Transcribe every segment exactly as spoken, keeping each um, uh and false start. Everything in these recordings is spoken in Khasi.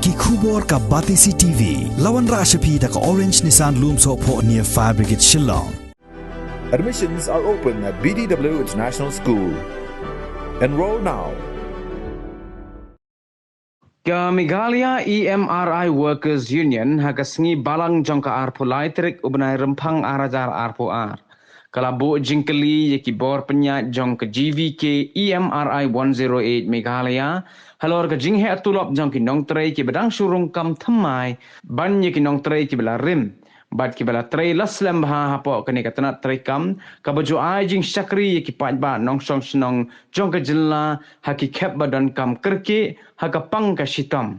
Ki khubor ka Batesi T V. La wanrah sha phi da ka Orange Nissan Lumsohphoh near Fire Brigade Shillong. Admissions are open at B D W International School. Enroll now. Ka Meghalaya E M R I Workers Union ha ka sngi Balang jong ka arphew lai tarik u bnai Rymphang ar hajar arphew ar ka la buh jingkylli ïa ki bor pynïaid jong ka G V K E M R I one zero eight Meghalaya halor ka jingheh tulop jong ki nongtrei kiba dang shu rung kam thymmai ban ïa ki nongtrei kiba la rim bad kiba la trei la slem bha hapoh kane ka tnat treikam kaba ju ai jingshakri ïa ki paidbah nongshong shnong jong ka jylla ha ki khep ba donkam kyrkieh ha ka pang ka shitom.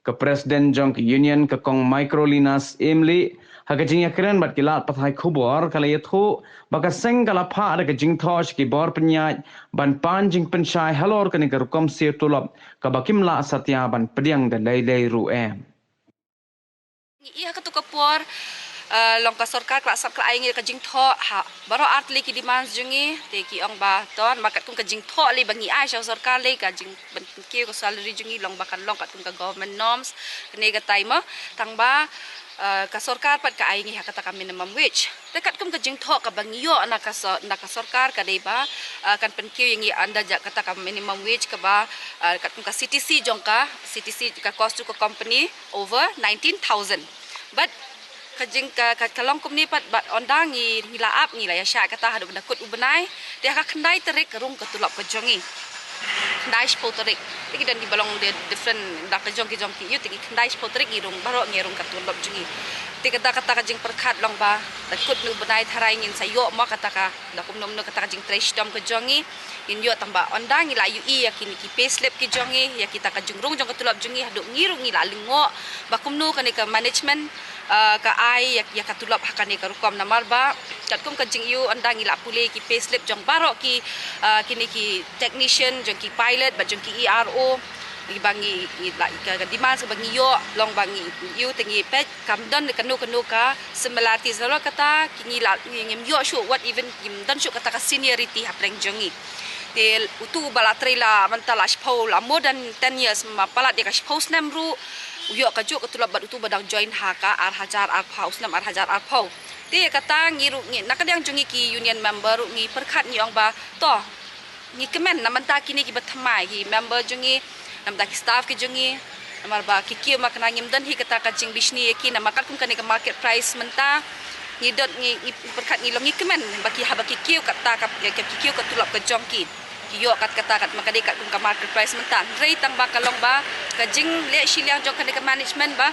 Ka President jong ka Union ka Kong Microlinas Emley ha ka jingïakren bad ki lad pathai khubor ka la ïathuh ba ka seng ka la phah da ka jingthoh sha ki bor pynïaid ban pan jingpynshai halor kane ka rukom siew tulop kaba kim lah satia ban pdiang da lei lei ruh em. Ngi ïa katu ka por uh, long ka sorkar ka la sap ka la ai ngi ka jingthoh ha baroh artylli ki demands jong ngi te ki ong ba ton ma katkum ka jingthoh lei ba ngi ai sha sorkar lei ka jing ban kiew ka salary jong ngi long ba kan long katkum ka government norms kane ka time tang ba uh, ka sorkar pat ka ai ngi ha kata ka minimum wage. Te katkum ka jingthoh kaba ngi ïoh na ka na ka sorkar ka dei ba kan pynkiew ïa ngi ynda jaka kata ka minimum wage kaba katkum ka C T C jong ka C T C ka cost to ka company over nineteen thousand. But ka jing ka ka long kumne pat bad ynda ngi ngi la ap ngi la ïa shah kata haduh ba kut u bnai te ha ka khyndai tarik rung ka tulop ka jong ngi. Khyndai shiphew tarik te ki don ki ba long de different da ka jong ki jong ki ïa te ki khyndai shiphew tarik ngi rung baroh ngi rung ka tulop jong ngi. Te kata kata ka jingpyrkhat long ba da kut nu bnai tharai ngin sa ïoh mo kata ka da kumno kumno kata ka jingtrei shitom ka jong ngi. Ngin ïoh tang ba ynda ngi la ïohi ïa kine ki payslip ki jong ngi ïa kita ka jingrung jong ka tulop jong ngi haduh ngi ruh ngi la lyngngoh ba kumno kane ka management ka ai ïa ka tulop ha kane ka rukom namar ba katkum ka jingïoh ynda ngi la pule ki payslip jong baroh ki kine ki technician jong ki pilot bad jong ki E R O. Ngi ba ngi ngi la ka demand ba ngi ïoh long ba ngi ïoh te ngi pet kam don kano kano ka similarities nalor kata ki ngi la ngi ngim ïoh shuh wat even ngim don shuh kata ka seniority hapdeng jong ngi. Te utu ba la trei la mynta la shiphew la more than ten years ma palat ïa ka shiphew snem ruh u ïoh ka juh ka tulop bad utu ba dang join ha ka ar hajar arphew snem ar hajar arphew. Te kata ngi ruh ngi na ka liang jong ngi ki union member ruh ngi pyrkhat ngi ong ba to ngi kmen na mynta kine ki ba thymmai ki member jong ngi na mynta ki staff ki jong ngi namar ba ki kiew ma kane ngim don hi kata ka jingbishni ïa ki namar katkum kane ka market price mynta ngi don ngi ngi pyrkhat ngi long ngi kmen ba ki haba ki kiew kata ka ki kiew ka tulop ka jong ki ki ïoh kat kata kat ma ka dei katkum ka market price mynta hynrei tang ba ka long ba ka jingleh shiliang jong kane ka management ba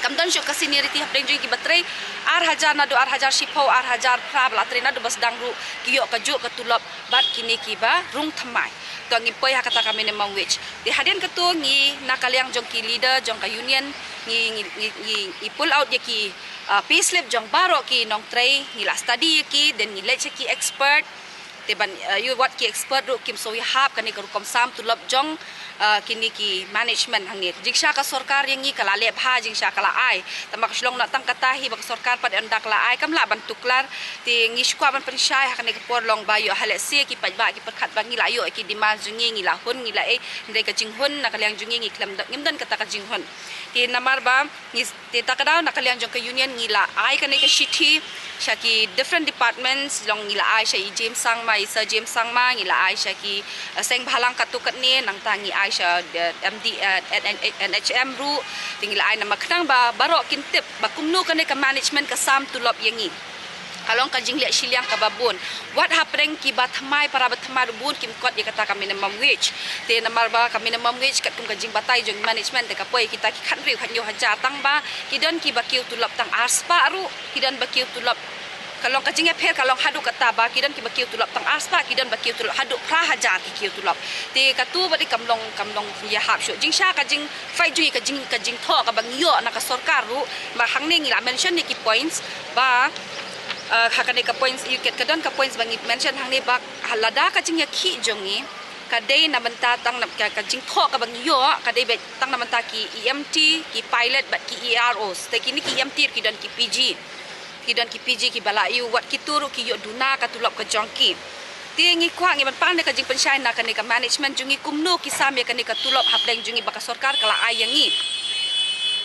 kam don shuh ka seniority hapdeng jong ki ba trei ar hajar naduh ar hajar shiphew ar hajar phra ba la trei naduh ba sdang ruh ki ïoh ka juh ka tulop bad kine ki ba rung thymmai. To ngi poi ha kata ka minimum wage. Te hadien katu ngi na ka liang jong ki leader jong ka union ngi ngi ngi ngi pull out ïa ki payslip jong baroh ki nongtrei ngi la study ïa ki then ngi leit sha ki expert. Te ban ïa wat ki expert ruh kim sngewhap kane ka rukom sam tulop jong kine ki management hangne. Jingshisha ka sorkar ïa ngi ka la leh bha jingshisha ka la ai. Tang ba ka shlong na tang kata hi ba ka sorkar pat ynda ka la ai kam lah ban tuklar. Te ngi shu kwah ban pynshai ha kane ka por long ba ïoh ha lehse ki paidbah ki pyrkhat ba ngi la ïoh ki demand jong ngi ngi la hun ngi la ei hynrei ka jinghun na ka liang jong ngi ngi khlem ngim don kata ka jinghun. Te namar ba ngi te ta ka daw na ka liang jong ka union ngi la ai kane ka shithi sha ki different departments long ngi la ai sha i James Sangma i Sir James Sangma ngi la ai sha ki seng bhalang katto katne nangta ngi ai sha MD NHM ruh. Te ngi la ai namar khnang ba baroh kin tip ba kumno kane ka management ka sam tulop ïa ngi. Ka long ka jingleh shiliang kaba bun wat hapdeng ki ba thymmai para ba thymmai ruh bun kim kot ïa kata ka minimum wage. Te namar ba ka minimum wage katkum ka jingbatai jong management te ka poi kita ki khathynriew khathynñiew hajar tang ba ki don ki ba kiew tulop tang arspah ruh ki don ba kiew tulop ka long ka jingïapher ka long haduh kata ba ki don ki ba kiew tulop tang arspah ki don ba kiew tulop haduh phra hajar ki kiew tulop. Te katu ba dei kam long kam long ïahap shuh jingshisha ka jing fight jong ngi ka jing ka jingthoh kaba ngi ïoh na ka sorkar ruh ba hangne ngi la mention ïa ki points ba ha kane ka points ïa ka don ka points ba ngi mention hangne ba lada ka jingïakhih jong ngi ka dei na bynta tang na ka jingthoh kaba ngi ïoh ka dei beit tang na bynta ki EMT ki pilot bad ki EROs te kine ki EMT ki don ki PG. Ki don ki PG ki ba la ïoh wat kito ruh ki ïoh duna ka tulop ka jong ki. Te ngi kwah ngi ban pan ka jingpynshai na kane ka management jong ngi kumno ki sam ïa kane ka tulop hapdeng jong ngi ba ka sorkar ka la ai ïa ngi.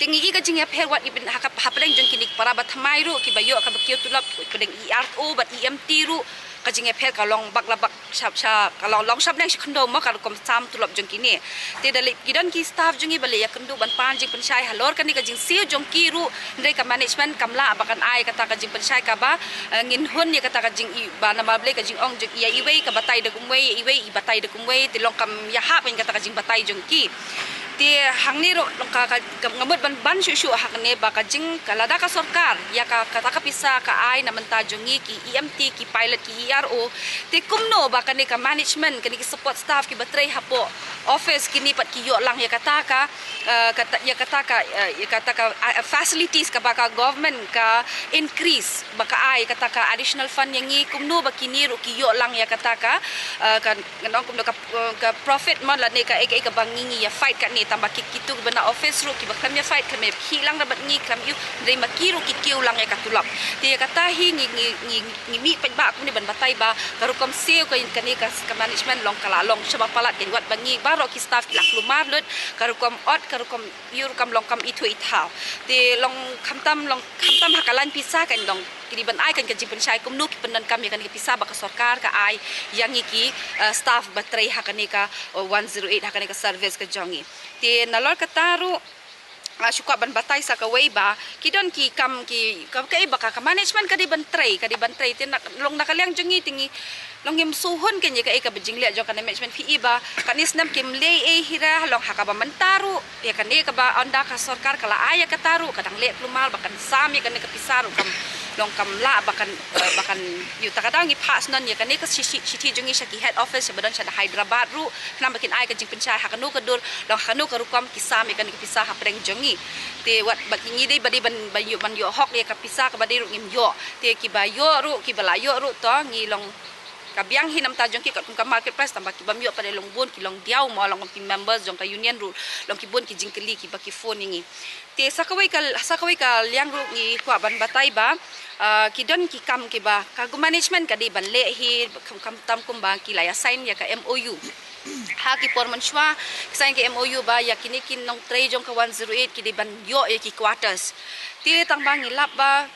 Te ngi i ka jingïapher wat i pyn-, ha ka, hapdeng jong kine ki para ba thymmai ruh, kiba ïoh kaba kiew tulop, hapdeng E R O bad E M T ruh, ka jingïapher ka long bak la bak sha, sha, ka long, long sha bneng sha khyndew mo ka rukom sam tulop jong kine. Te da leh ki don ki staff jong ngi ba leh ïakynduh ban pan jingpynshai halor kane ka jingsiew jong ki ruh, hynrei ka management kam lah ba kan ai kata ka jingpynshai kaba, eh, ngin hun ïa kata ka jing i ba namar balei ka jingong jong i ïa iwei ka batai da kumwei, ïa iwei i batai da kumwei, te long kam ïahap ïa kata ka jingbatai jong ki. Te hangne ruh long ka, ka, ka nga mut ban ban shuh shuh ha kane ba ka jing ka lada ka sorkar ïa ka, kata ka pisa ka ai na mynta jong ngi ki E M T, ki pilot, ki E R O. Te kumno ba kane ka management, kane ki support staff kiba trei hapoh office kine pat ki ïoh lang ïa kata ka, eh, kata, ïa kata ka, eh, ïa kata ka, eh, facilities kaba ka government ka increase ba ka ai kata ka additional fund ïa ngi, kumno ba kine ruh ki ïoh lang ïa kata ka, eh, ka ngan ong kumno ka, eh, ka profit mo lane ka, eh, ka, eh, kaba ngi ngi ïa fight katne, tangba ki, kitu kiba na office ruh kiba khlem ïa fight, khlem ïa khih lang da bad ngi, khlem ïoh, hynrei ma ki ruh ki kiew lang ïa ka tulop. Te ïa kata hi ngi, ngi, ngi, ngi mih paidbah kumne ban batai ba ka rukom siew ka, kane ka, ka management long ka la long shaba palat, ka wat ba ngi baroh ki staff ki la kulmar lut, ka rukom ot, ka rukom ïoh rukom long kam ithuh ithaw. Te long khamtam, long khamtam ha ka lain pisa kan long ki dei ban ai kan ka jingpynshai kumno ki pyndonkam ïa kane ka pisa ba ka sorkar ka ai ïa ngi ki, eh, staff ba trei ha kane ka, eh, one zero eight, ha kane ka service ka jong ngi. Te nalor kata ruh, ah, shu kwah ban batai sa kawei ba ki don ki kam ki, ka, kaei ba ka, ka management ka dei ban trei, ka dei ban trei. Te na, long na ka liang jong ngi te ngi long ngim shu hun kein ïa kaei kaba jingleh jong ka management, phi i ba katne snem kim leh ei hi re, long ha kaba mynta ruh ïa kane kaba ynda ka sorkar ka la ai ïa kata ruh ka dang leh kulmar ba kan sam ïa kane ka pisa ruh kam long kam lah ba kan, eh, ba kan ïoh. Ta ka daw ngi phah sngewbha ïa kane ka shi-, shi-, shithi jong ngi sha ki head office shaba don sha da Hyderabad ruh, khnang ba kin ai ka jingpynshai ha kano ka dur, long ha kano ka rukom ki sam ïa kane ka pisa hapdeng jong ngi. Te wat ba ngi dei ba dei ban, ban ïoh, ban ïoh hok ïa ka pisa kaba dei ruh ngim ïoh. Te kiba ïoh ruh, kiba la ïoh ruh to ngi long ka biang hi na bynta jong ki katkum ka market price, tangba kibym ïoh pat de long bun ki long diaw mo, long ki members jong ka union ruh long ki bun ki jingkylli kiba ki phone ïa ngi. Te sa kawei ka, sa kawei ka liang ruh ngi kwah ban batai ba, ah, ki don ki kam kiba ka gu management ka dei ban leh hi, kam, khamtam kumba ki la ïa sign ïa ka M O U. Ha ki por mynshuwa ki sign ka M O U ba ïa kine ki nongtrei jong ka one zero eight ki dei ban ïoh ïa ki quarters. Te tangba ngi lap ba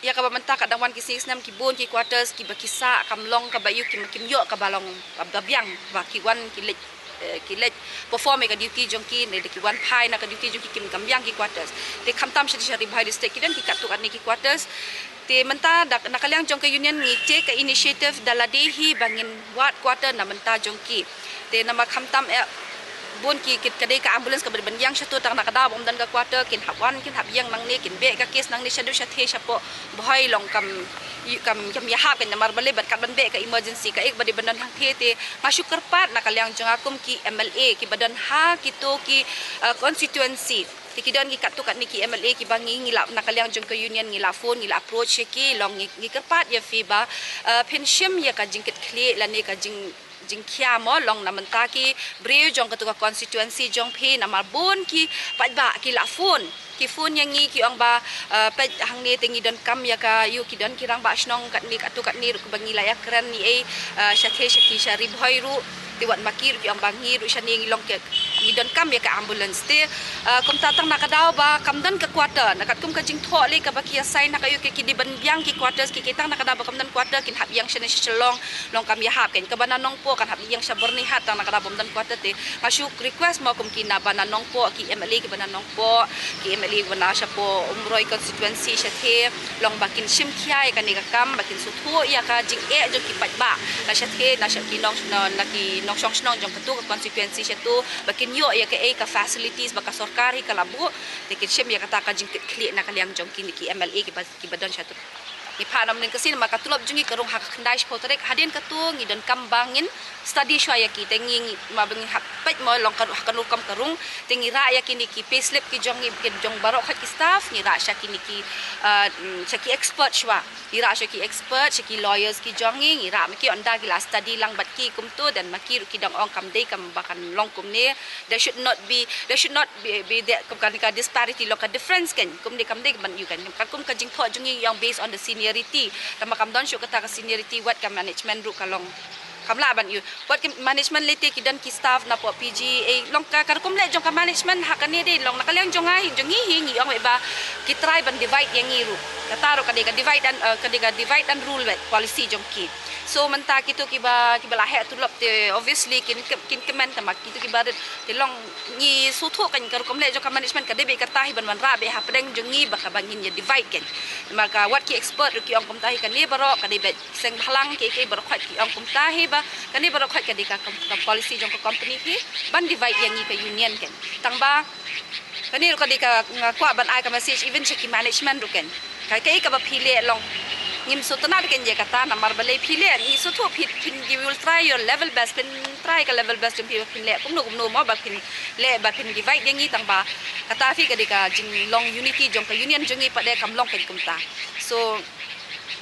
ïa kaba mynta ka dang wan ki sngi snem ki bun ki quarters kiba ki sah kam long kaba ïoh, kim, kim ïoh kaba long kaba biang, ba ki wan ki leit, eh, ki leit perform ïa ka duty jong ki ne da ki wan phai na ka duty jong ki, kim kam biang ki quarters. Te khamtam sha, sha Ri Bhoi District ki don ki katto katne ki quarters. Te mynta da na ka liang jong ka union ngi take ka initiative da lade hi ba ngin wad quarter na bynta jong ki. Te namar khamtam, eh, bun ki, ki, ka dei ka ambulance kaba dei ban ïeng shato, tang na ka daw ba ym don ka quarter kin hap wan, kin hap ïeng nangne, kin beh ka case nangne shaduh shatei shapoh Bhoi long kam, kam, kam ïahap kan, namar balei bad kat ban beh ka emergency kaei ba dei ban don hangtei. Te nga shu kyrpad na ka liang jong nga kum ki M L A kiba don ha kito ki, eh, constituency. Te ki don ki katto katne ki M L A kiba ngi, ngi la, na ka liang jong ka union ngi la phone, ngi la approach ïa ki, long ngi, ngi kyrpad ïa phi ba, eh, phin shim ïa ka jingkitkhlieh lane ka jing, jingkhia mo, long na bynta ki briew jong kato ka constituency jong phi, namar bun ki paidbah ki la phone, ki phone ïa ngi ki ong ba, eh, peit hangne te ngi donkam ïa ka, ïoh ki don ki rangbah shnong katne katto katne ruh ba ngi la ïakren ïa ei, eh, shatei sha ki sha Ri Bhoi ruh. Te wat ma ki ruh ki ong ba ngi ruh shane ngi long ki, ngi donkam ïa ka ambulance. Te, eh, kumta tang na ka daw ba kam don ka quarter, na katkum ka jingthoh lei kaba ki ïa sign ha ka, ïoh ki, ki dei ban biang ki quarters ki, ki tang na ka daw ba kam don quarter kin hap ïeng shane sha Shillong, long kam ïahap kan. Kaba na Nongpoh kan hap ïeng sha Byrnihat tang na ka daw ba ym don quarter. Te nga shu request mo kum ki na ba na Nongpoh, ki M L A kiba na Nongpoh, ki M L A ba na shapoh Umroi constituency shatei, long ba kin shim khia ïa kane ka kam, ba kin sngewthuh ïa ka jingeh jong ki paidbah na shatei, na sha ki nong, na, na ki nongshong shnong jong kato ka constituency shato, ba kin ïoh ïa kaei ka facilities ba ka sorkar hi ka la buh. Te kin shim ïa kata ka jingkitkhlieh na ka liang jong kine ki M L A kiba, kiba don shato. Ngi phah na mynnin ka sien namar ka tulop jong ngi ka rung ha ka khyndai shiphew tarik, hadien kato ngi donkam ba ngin study shwa ïa ki, te ngi, ngi, ma ba ngi hap peit mo long ka, ha kano rukom ka rung. Te ngi rah ïa kine ki payslip ki jong ngi, ki jong baroh khoit ki staff, ngi rah sha kine ki, ah, mm, sha ki expert shwa. Ngi rah sha ki expert, sha ki lawyers ki jong ngi, ngi rah ma ki, ynda ki la study lang bad ki kumto, then ma ki ruh ki dang ong kam dei, kam ba kan long kumne. There should not be, there should not be, be there, kum kane ka disparity, long ka difference kan. Kumne kam dei ban ïoh kan. Katkum ka jingthoh jong ngi ïa ong based on the seniority. Tangba kam don shuh kata ka seniority, wat ka management ruh ka long Kam lah ban ïoh. Wat ki management lei te ki don ki staff na pdeng P G, eh, long ka, ka rukom leh jong ka management ha kane de long na ka liang jong nga hi, jong ngi hi, ngi ong ba ki try ban divide ïa ngi ruh. Kata ruh ka dei ka divide and, eh, ka dei ka divide and rule, wei, policy jong ki. So mynta kito kiba, kiba la heh tulop te obviously kin, kin kmen, tangba kito kiba rit te long ngi sngewthuh kan ka rukom leh jong ka management ka dei beit kata hi ban wanrah beit hapdeng jong ngi ba kaba ngin ïa divide kan. Namar ka wat ki expert ruh ki ong kumta hi, kane baroh ka dei beit seng bhalang, ki, ki baroh khoit ki ong kumta hi ba kane baroh khoit ka dei ka, ka, ka policy jong ka company hi ban divide ïa ngi ka union kan. Tangba kane ruh ka dei ka, nga kwah ban ai ka message even sha ki management ruh kan. Ka, kaei kaba phi leh long ngim sngewtynnat kan ïa kata, namar balei phi leh, ngi sngewthuh phi, phin, you will try your level best, phin try ka level best jong phi ba phin leh kumno kumno mo ba phin leh ba phin divide ïa ngi, tangba kata phi ka dei ka jinglong unity jong ka union jong ngi pat de kam long kan kumta. So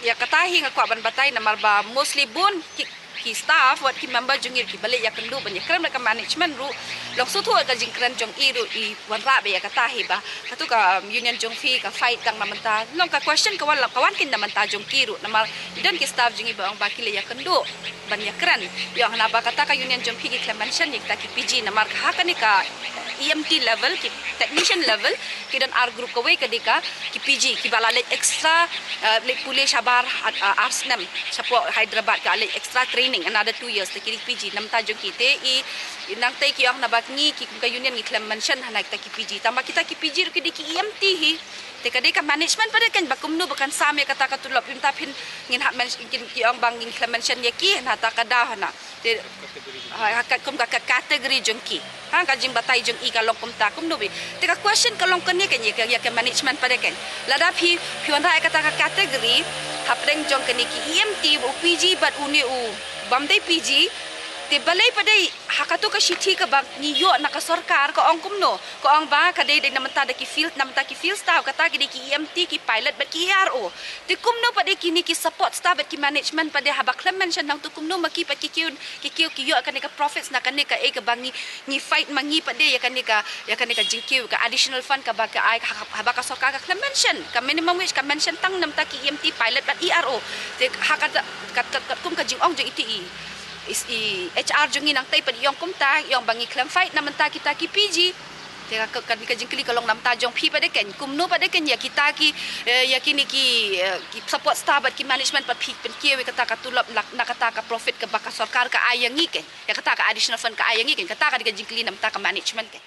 ïa kata hi nga kwah ban batai namar ba mostly bun ki, ki staff wat ki member jong ngi kiba leit ïakynduh ban ïakren bad ka management ruh long sngewthuh ka jingkren jong i ruh i wanrah beit ïa kata hi ba katu ka union jong phi ka fight tang na mynta. Long ka question ka wan, ka wan kein na mynta jong ki ruh namar i don ki staff jong ngi ba ong ba ki leit ïakynduh ban ïakren. Ïa hana ba kata ka union jong phi ki khlem mention ïa kita ki P G namar ha kane ka E M T level, ki technician level, ki don ar group, kawei ka dei ka ki P G kiba la leit extra, eh, leit pule shabar, eh, ar snem shapoh Hyderabad, ka leit extra training another two years, te ki dei P G. Na mynta jong ki te i, i nangtei ki ong naba ngi ki kum ka union ngi khlem mention hana kita ki P G. Tangba kita ki P G ruh ki dei ki E M T hi. Te ka dei ka management pat de kan ba kumno ba kan sam ïa kata ka tulop, mynta phin ngin hap mention, ki ong ba ngin khlem mention ïa ki hana ta ka daw hana. Te ha, ha katkum ka, ka category jong ki. Ha ka jingbatai jong i ka long kumta kumno beit. Te ka question ka long kane kan ïa ka, ïa ka management pat de kan. Lada phi, phi wanrah ïa kata ka category hapdeng jong kane ki E M T, u P G bad une u bym dei P G. Te balei pat de ha katu ka shithi kaba ngi ïoh na ka sorkar ka ong kumno? Ka ong ba ka dei, dei na mynta da ki field, na mynta ki field staff, kata ki dei ki E M T, ki pilot bad ki E R O. Te kumno pat de kine ki support staff bad ki management pat de haba khlem mention nangtu, kumno ma ki pat ki kiew, ki kiew ki ïoh kane ka profits na kane kaei kaba ngi, ngi fight ma ngi pat de ïa kane ka, ïa kane ka jingkiew ka additional fund kaba ka ai, ha, haba ka sorkar ka khlem mention. Ka minimum wage ka mention tang na mynta ki E M T, pilot bad E R O. Te ha kata, kat, kat, katkum ka jingong jong iti i, i, i H R jong ngi nangtei pat i ong kumta, i ong ba ngi khlem fight na mynta kita ki P G. Te ka, ka, ka jingkylli ka long na mynta jong phi pat de kan, kumno pat de kan ïa kita ki, eh, ïa kine ki, eh, ki support staff bad ki management pat phi pynkiew ïa kata ka tulop na, na kata ka profit kaba ka sorkar ka ai ïa ngi kan, ïa kata ka additional fund ka ai ïa ngi kan. Kata ka dei ka jingkylli na mynta ka management kan.